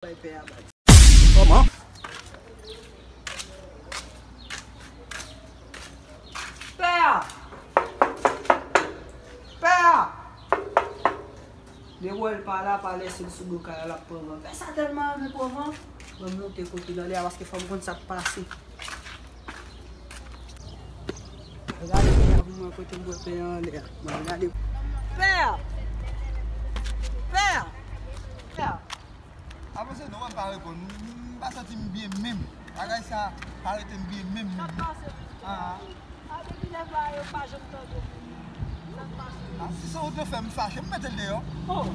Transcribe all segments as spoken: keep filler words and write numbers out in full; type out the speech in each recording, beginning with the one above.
Bay pè a bal. Kòman? Pè a! Pè a! Depi w wè l pa la, pa lese l sou do kay la, l ap pran van. Pè sa tèlman renmen pran van. Mwen monte kote l anlè a, paske fò m konn sa k pase. Gade pè a pou mwen kote m wè pè a anlè a. Mwen gade. Pè a! Pè a! Pè a! Avanse non, wè m pa reponn. M, m pa santi m byen menm. Bagay sa pa rete m byen menm. Sa pase menm. Ah. A, depi lè sa yo pa janm tande w. Sa pase. Ah, si se ou te fè m fache, m mete l deyò. Oh,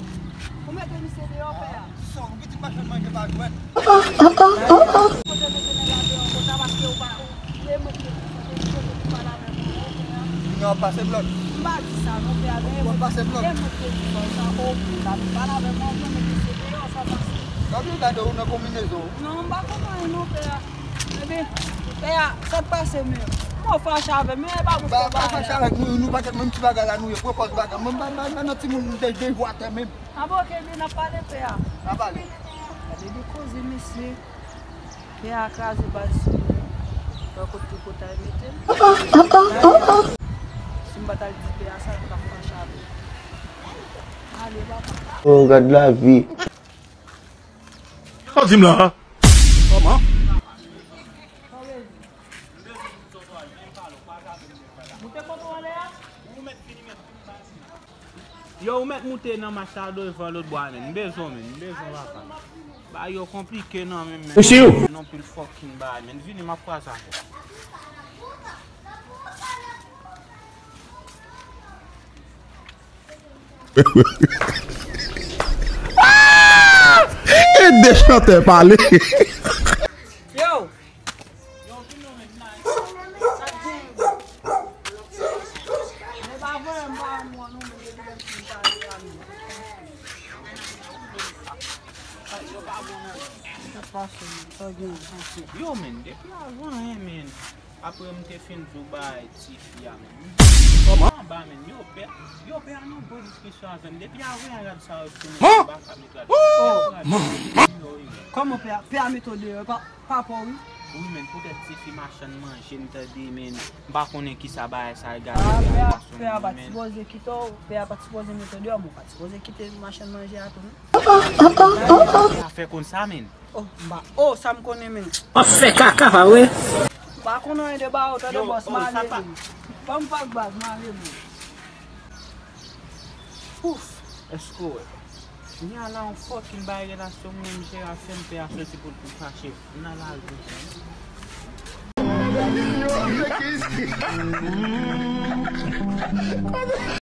ou mete misye deyò, pè a. Ah, si se ou ki di machann manje pa jwèt. Kote mete nèg la deyò konsa paske ou pa, ou, e mwen ki te di sa, te di kote pou pale avè mwen, pè a. Non, pase blòk. M pa di sa, non, pè a, men e mwen ki te di sa, sa, oh, la, pale avè mwen, ou mete misye deyò, sa pase. Gade, gade, ou nan konbinezon. Non, m pa konn anyen, non, pè a. Ebyen, pè a, sa k pase menm? Kòman w fache avè m? Men e pa mwen ki fè bagay la. M pa fache avèk nou, nou pa tèt menm ti bagay la nou ye, pran pòz bagay. Mwen, m pa, m pa, m pa nan timoun de, de jou atè menm. A bon, ok, ebyen, n ap pale, pè a. N ap pale. Gade de koze, mesye. Pè a kraze baz sou mwen. Wè kot tripotay mete m. Si m pa t al di pè a sa, l t ap fache avè m. Ale, papa. Oh, gad lavi. Sa w di m la? Kòman? Yo, ou mèt moute nan mach la devan lòt bò a, men. M bezwen w, men. M bezwen w, papa. Bagay yo konplike nan men, men. Ou si ou? Non, pil fucking bagay, men. Vini, m ap kwaze avè w. Ah! E de chantè pale. Yo! Yo, vin non, men, vin la. Sa k gen? Men pa voye m pa wè mwen non, men depi lè m fin pale a, men. Yo, pa bon, non. Sa k pase, men? Sa k gen? Sa k gen? Yo, men, depi avan, hein, men. Apre m te fin di w bay tifi a, men. Kòman? Anba, men, yo pè, yo pè a nan bon diskisyon avè m. Depi avan rad sa yo sou mwen, m pa ka met rad. Oh! Kòman pè a, pè a mete w deyò, pa, pa pa w, wi. Wi, men, poutèt tifi machann manje, m tande, men, m pa konnen kisa bagay sa al gade. Ah, pè a, pè a pa t sipoze kite w, pè a pa t sipoze mete w deyò, men w pa t sipoze kite machann manje a tou, non. Afè konsa, men. Oh, m pa, oh, sa m konnen, men. W ap fè kaka, pa vre? M pa konn anyen de ba yo, tande bòs, m ale, men. Ban m pa baz, m ale, men. Ouf, èske w wè? Kounye a la, yon fucking bay relasyon mwen, m cheri a fè m pè a soti pou l, pou l fache. M nan lari.